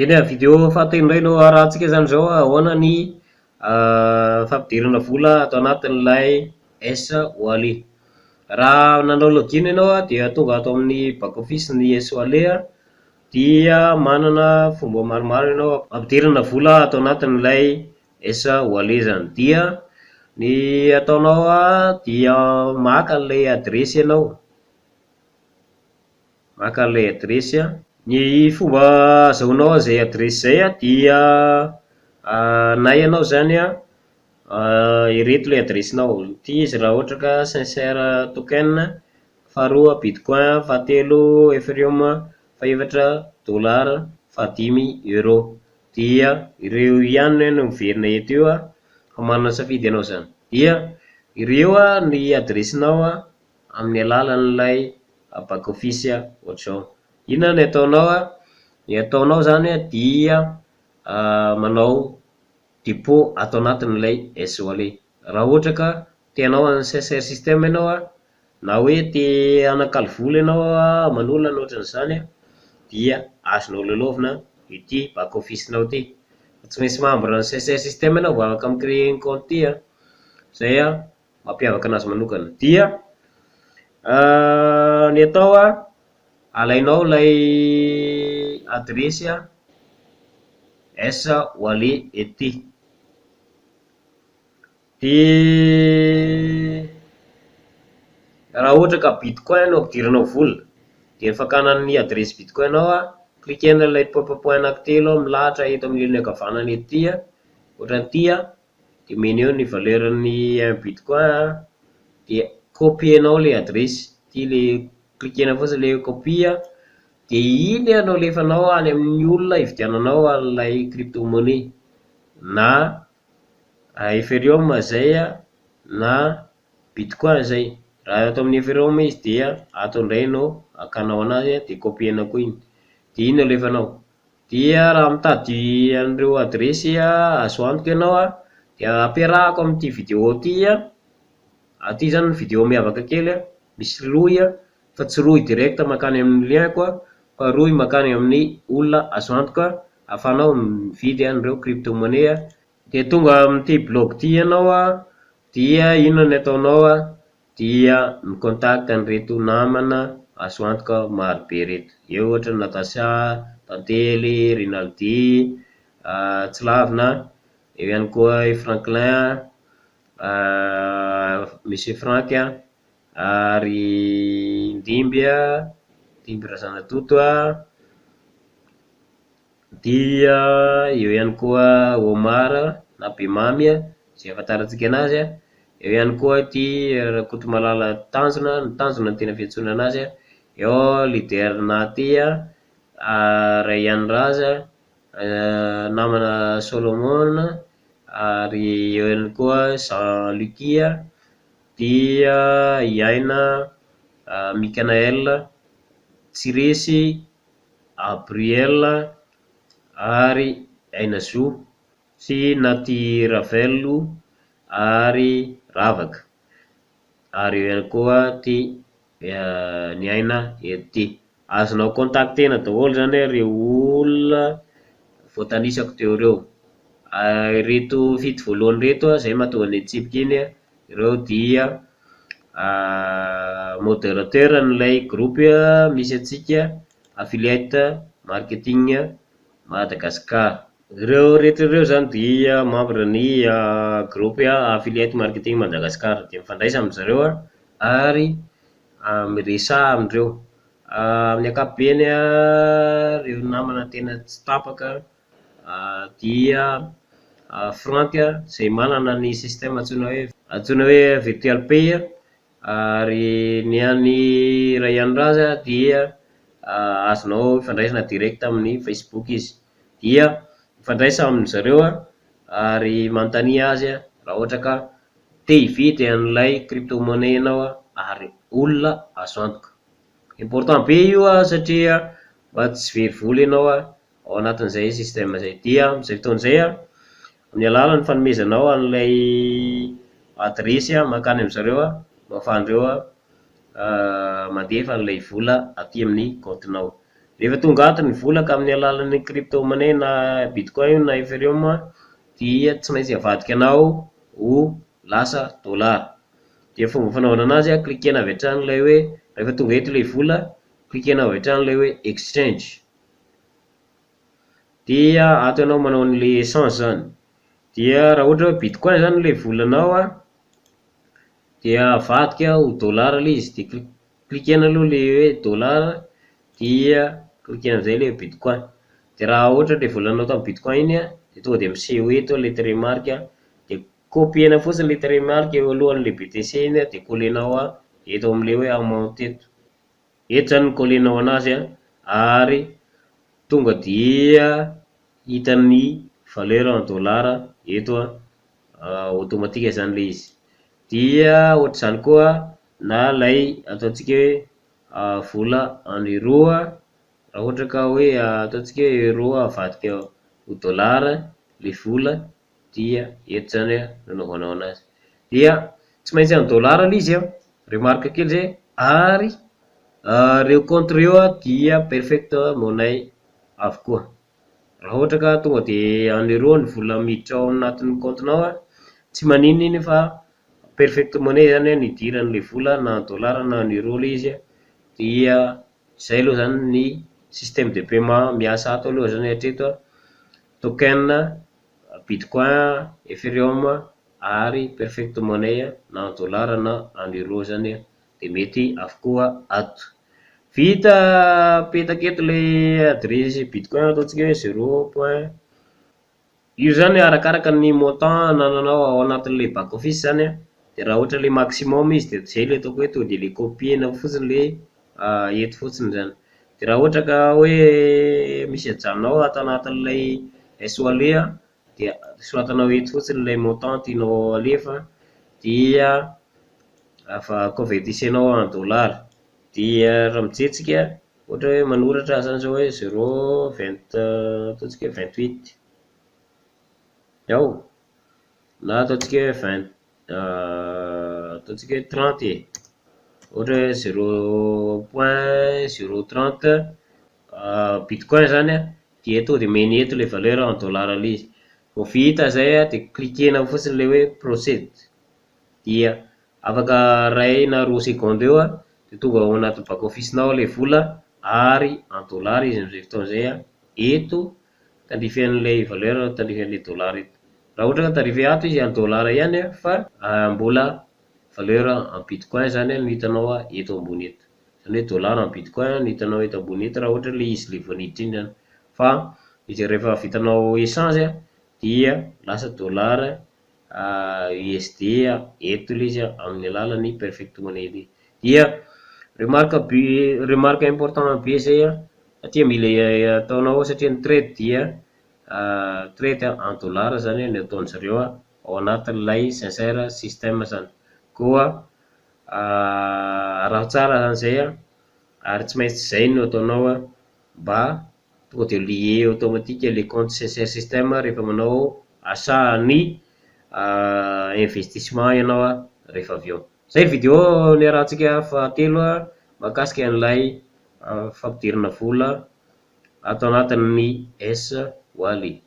Eny a, video fahatelo indray no arahantsika izany izao ahoana ny fampidirana vola ato anatin'ilay S-Wallet. Raha nanao login ianao dia tonga ato amin'ny back office ny S-Wallet dia manana fomba maromaro ianao hampidirana vola ato anatin'ilay S-Wallet izany. Dia ny ataonao dia maka an'ilay adiresy ianao, maka an'ilay adiresy an. Ny fomba ahazoanao an'izay adiresy izay an dia na ianao izany an ireto ilay adiresinao, ity izy raha ohatra ka sincère token, faharoa bitcoin, fahatelo ethereum, fahefatra dollar, fahadimy euro. Dia ireo ihany no miverina eto io an, fa manana safidy ianao izany. Dia ireo an ny adiresinao an amin'ny alalan'ilay back office ohatr'izao. Inona ny ataonao an? Ny ataonao izany an dia manao dépôt ato anatin'ilay S-Wallet. Raha ohatra ka te hanao an'ny sincère system ianao an, na hoe te hanakalo vola ianao aman'olona na ohatran'izany an, dia azonao lalaovina ity back office-nao ity. Tsy maintsy membre ny sincère system ianao vao afaka mi-créer ny compte ity an, izay an mampiavaka an'azy manokana. Dia ny atao an, alainao ilay adiresy an S-Wallet ety. Dia raha ohatra ka bitcoin no ampidiranao vola, dia ny fakana ny adiresy bitcoin-nao an, cliquer-na ilay point point point anankitelo milahatra eto amin'ny ilany ankavanana ety an, ohatran'ity an, dia omeny eo ny valeur-n'ny un bitcoin an, dia copier-nao ilay adiresy, ity ilay cliquer-na fotsiny ilay copie an, dia iny no alefanao any amin'ny olona hividiananao an'ilay crypto-monnaie na ethereum izay an na bitcoin izay. Raha ato amin'ny ethereum izy dia ato indray no hakanao an'azy an, dia copier-nao koa iny, dia iny no alefanao. Dia raha mitady an'ireo adiresy azo antoka ianao an, dia ampiarahako amin'ity vidéo ity an, ity izany vidéo miavaka kely an, misy rohy an, fa tsy rohy direct mankany amin'ny lien-ko an, fa rohy mankany amin'ny olona azo antoka ahafahanao mividy an'ireo crypto-monnaie. Dia tonga amin'ity blog ity ianao an, dia inona ny ataonao an, dia mi-contact an'ireto namana azo antoka marobe ireto. Eo ohatra Natacha, Tantely, Rinaldi, Tsilavina, eo ihany koa i Franklin, Monsieur Franck ary Ndimby, Ndimby Razanatoto an, dia eo ihany koa Omar na Bemamy izay ahafantarantsika an'azy an, eo ihany koa ity Rakotomalala Tanjona, ny Tanjona no tena fiantsoana an'azy an, eo Leader Naty an, Rayan Raza, namana Solomon, ary eo ihany koa Jean Lucky dia i Aina, Micanael, Tsiresy, Abriel ary Aina Zo sy Naty Ravel ary Ravaka ary eo ihany koa ity ny Aina eto ity. Azonao contacter-na daholo izany ireo olona voatanisako teo ireo. Ireto fito voalohany ireto izay no mahatonga an'iny tsipika iny, ireo dia modérateur an'ilay groupe misy antsika affiliate marketing Madagascar. Ireo rehetra ireo izany dia membre ny groupe affiliate marketing Madagascar. Dia mifandraisa amin-dry zareo ary miresaha amindreo. Amin'ny ankapobeny ireo namana tena tsy tapaka dia Franck izay manana ny système antsoina hoe antsoina hoe virtual pay ary ny an'i Rayan Raza dia azonao ifandraisana direct amin'ny Facebook izy. Dia mifandraisa amin-dry zareo ary manontania azy raha ohatra ka te hividy an'ilay crypto-monnaie ianao ary olona azo antoka. Important be io satria mba tsy very vola ianao ao anatin'izay système izay. Dia amin'izay fotoana izay an, amin'ny alalan'ny fanomezanao an'ilay adiresy mankany amin-dry zareo no ahafahan-dreo mandefa an'ilay vola aty amin'ny kaontinao. Rehefa tonga ato ny vola ka amin'ny alàlan'ny crypto-monnaie na bitcoin io na ethereum dia tsy maintsy avadikanao ho lasa dolara. Dia ny fomba fanaovana an'azy an, cliquer-na avy hatrany ilay hoe, rehefa tonga eto ilay vola, cliquer-nao avy hatrany ilay hoe exchange. Dia ato ianao manao an'ilay échange izany. Dia raha ohatra hoe bitcoin izany ilay volanao an, dia avadika ho dolara ilay izy, dia cliquer-na aloha ilay hoe dolara dia cliquer-na amin'izay ilay hoe bitcoin. Dia raha ohatra ilay volanao tamin'ny bitcoin iny an, dia tonga dia miseho eto ilay tarehimarika dia copier-na fotsiny ilay tarehimarika eo alohan'ilay BTC iny an, dia coller-nao eto amin'ilay hoe amount eto. Eto izany no coller-nao an'azy an, ary tonga dia hita ny valeur en dollar eto an, automatique izany ilay izy. Dia ohatr'izany koa na ilay ataontsika hoe vola en euro an, raha ohatra ka hoe ataontsika hoe euro avadika ho dollar ilay vola dia eto izany an no anaovanao an'azy. Dia tsy maintsy en dollar ilay izy an, remarque kely izay, ary ireo compte ireo an dia perfect money avokoa. Raha ohatra ka tonga dia en euro ny vola miditra ao anatin'ny kaontinao an, tsy maninona iny fa perfect money izany an no idiran'ilay vola na en dollar na en euro ilay izy an, dia izay aloha izany ny système de paiement miasa ato aloha izany hatreto an, token, bitcoin, ethereum ary perfect money na en dollar na en euro izany an dia mety avokoa ato. Vita apetaka eto ilay adiresy bitcoin ataontsika hoe zéro point, io izany arakaraka ny montant anananao ao anatin'ilay back office izany an, dia raha ohatra ilay maximum izy dia izay ilay ataoko hoe tonga dia ilay copier-na fotsiny ilay eto fotsiny izany. Dia raha ohatra ka hoe misy ajanonao ato anatin'ilay S-Wallet an, dia soratanao eto fotsiny ilay montant tianao alefa dia afa convertissenao en dollar. Dia raha mijery tsika, ohatra hoe manoratra aho izany izao hoe zéro vingt ataontsika hoe vingt-huit ao, na ataontsika hoe vingt ataontsika hoe trente e, ohatra hoe zéro point zéro trente bitcoin izany an, dia tonga dia omeny eto ilay valeur en dollar ilay izy. Vao vita izay an, dia cliquer-na fotsiny ilay hoe proceed dia afaka iray na roa seconde eo an, dia tonga ao anatin'ny back office-nao ilay vola ary en dollar izy amin'izay fotoana izay an, eto tandrify an'ilay valeur tandrify an'ilay dollar eto. Raha ohatra ka tandrify ato izy en dollar ihany an, fa mbola valeur en bitcoin izany no hitanao eto ambony eto. Izany hoe dollar en bitcoin no hitanao eto ambony eto raha ohatra ilay izy ilay vao niditra iny izany. Fa izy rehefa vitanao échange an, dia lasa dollar USD eto ilay izy amin'ny alalan'ny perfect money ity. Dia remarque be, remarque important be izay an, satria mila ataonao satria ny trade dia trade en dollar izany no ataon-dry zareo ao anatin'ilay sincère système izany. Koa araho tsara izany izay an, ary tsy maintsy izay no ataonao an mba tonga dia lié automatique ilay compte sincère système rehefa manao achat ny investissement ianao an rehefa avy eo. Izay ny vidéo niarahantsika fahatelo an mahakasika an'ilay fampidirana vola ato anatin'ny S-Wallet.